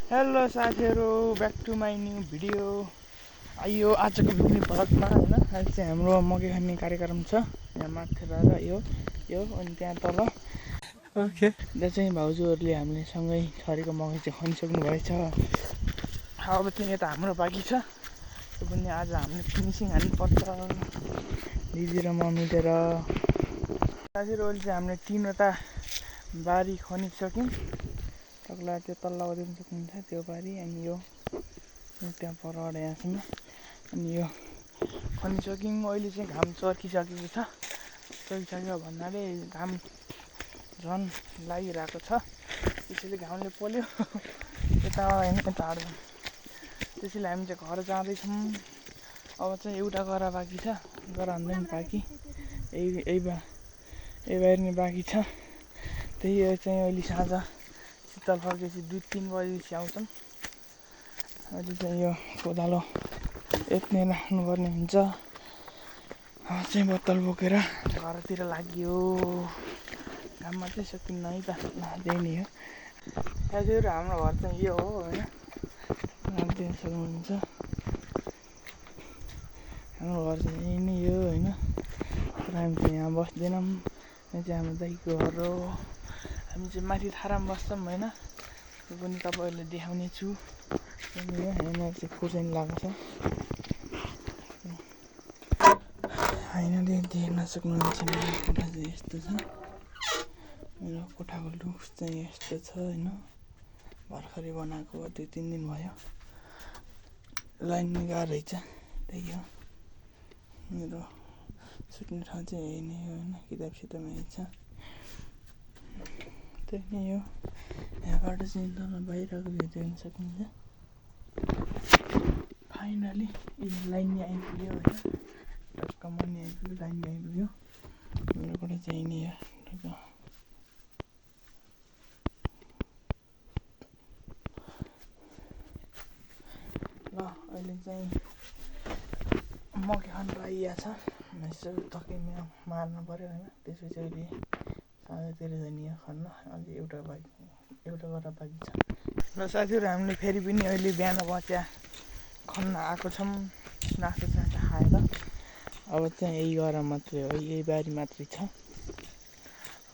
Hello साथीहरू, back to my new video. आइयो आजको भिडियो भ्लगमा होइन। अहिले चाहिँ हाम्रो मकै खाने कार्यक्रम छ। यहाँ माथि र यो अनि त्यहाँ तल ओके त्यहाँ चाहिँ भाउजूहरूले हामीले सँगै छरेको मकै चाहिँ खनिसक्नु भएछ। अब चाहिँ यता हाम्रो बाँकी छ, त्यो पनि आज हामीले फिनिसिङ हाल्नुपर्छ, दिदी र म मिलेर। साथीहरू अहिले चाहिँ हामीले 3वटा बारी खनिसक्यौँ। तपाईँलाई त्यो तल्लो देख्न सक्नुहुन्छ, त्यो बारी अनि यो त्यहाँ परबाट यहाँसम्म अनि यो खनिसक्यौँ। अहिले चाहिँ घाम चर्किसकेको छ। चर्किसक्यो भन्नाले घाम झन् लागिरहेको छ, त्यसैले घामले पोल्यो यता होइन यता हाड्छ। त्यसैले हामी चाहिँ घर जाँदैछौँ। अब चाहिँ एउटा गरा बाँकी छ, गरा हान्दै बाँकी यही बाहिर नै बाँकी छ। त्यही चाहिँ अहिले साँझ शीतल फर्केपछि 2-3 बजेपछि आउँछन्। अहिले चाहिँ यो कोदालो यत्नै राख्नुपर्ने हुन्छ। अब चाहिँ बोतल बोकेर घरतिर लाग्यो। घाममा चाहिँ सकिन्न है त, त्यही नै हो। साथीहरू हाम्रो घर चाहिँ यो हो होइन, देख्न सक्नुहुन्छ। हाम्रो घर चाहिँ यही नै हो होइन। तर हामी चाहिँ यहाँ बस्दैनौँ, यहाँ चाहिँ हाम्रो दाइको घर हो। हामी चाहिँ माथि थारामा बस्छौँ होइन, त्यो पनि तपाईँहरूले देखाउने छु। यहाँ चाहिँ खोर्सानी लगाएको छ होइन, देख्न सक्नुहुन्छ। मेरो कोठा चाहिँ यस्तो छ, मेरो कोठाको लुक चाहिँ यस्तो छ होइन। भर्खरै बनाएको 2-3 दिन भयो। लाइन गाह्रो रहेछ, त्यही हो। मेरो सुत्ने ठाउँ चाहिँ यही नै हो होइन, किताब यही छ, त्यही नै हो। यहाँबाट चाहिँ तल बाहिरको भ्यू देख्न सक्नुहुन्छ। फाइनली लाइन नै आइपुग्यो होइन, टक्क मनी आइपुग्यो, लाइन नै आइपुग्यो। मेरो कोठा चाहिँ यही नै हो टक्क। ल अहिले चाहिँ मकै खनेर आइएको छ। यसो थकिमे मार्नु पऱ्यो होइन, त्यसपछि अहिले साँझतिर जाने खन्न। अलि एउटा गरा बाँकी छ। र साथीहरू हामीले फेरि पनि अहिले बिहान बच्चा खन्न आएको छौँ, नास्ता सास्ता खाएर। अब चाहिँ यही गरा मात्रै हो, यही बारी मात्रै छ।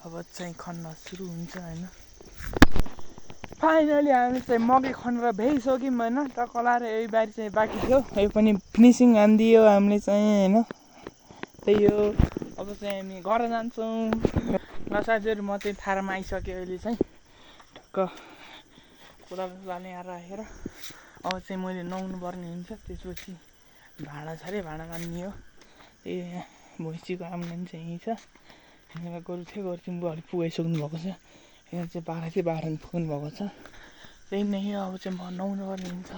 अब चाहिँ खन्न सुरु हुन्छ होइन। फाइनली हामीले चाहिँ मकै खनेर भ्याइसक्यौँ होइन। टक्कलाएर यही बारी चाहिँ बाँकी थियो, यो पनि फिनिसिङ हानिदियो हामीले चाहिँ होइन, त्यही हो। अब चाहिँ हामी घर जान्छौँ। ल साथीहरू म चाहिँ थारामा आइसकेँ अहिले चाहिँ टक्क कोदालो ल्याएर राखेर। अब चाहिँ मैले नुहाउनु पर्ने हुन्छ, त्यसपछि भाँडा छ अरे, भाँडा मान्ने हो। त्यही यहाँ भैँसीको आम्लान चाहिँ यहीँ छ। यहाँ गोरु थियो, गोरु चाहिँ अलिक पुगाइसक्नु भएको छ। यहाँ चाहिँ बाख्रा थियो, बाख्रा पनि पुग्नु भएको छ। त्यही नै हो। अब चाहिँ म नुहाउनु पर्ने हुन्छ।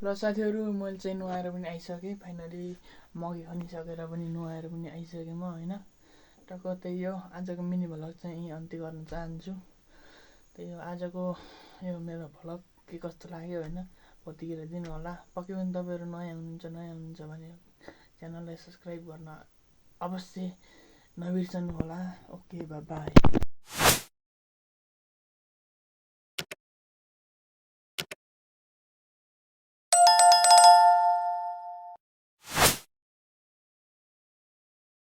ल साथीहरू मैले चाहिँ नुहाएर पनि आइसकेँ। फाइनली मकै खनिसकेर पनि नुहाएर पनि आइसकेँ म होइन। टक्क त्यही हो। आजको मिनी भ्लग चाहिँ यहीँ अन्त्य गर्न चाहन्छु। त्यही हो आजको यो मेरो भ्लग के कस्तो लाग्यो होइन, प्रतिक्रिया दिनु होला। पक्कै पनि तपाईँहरू नयाँ हुनुहुन्छ भने च्यानललाई सब्सक्राइब गर्न अवश्य नबिर्सनु होला। Okay by.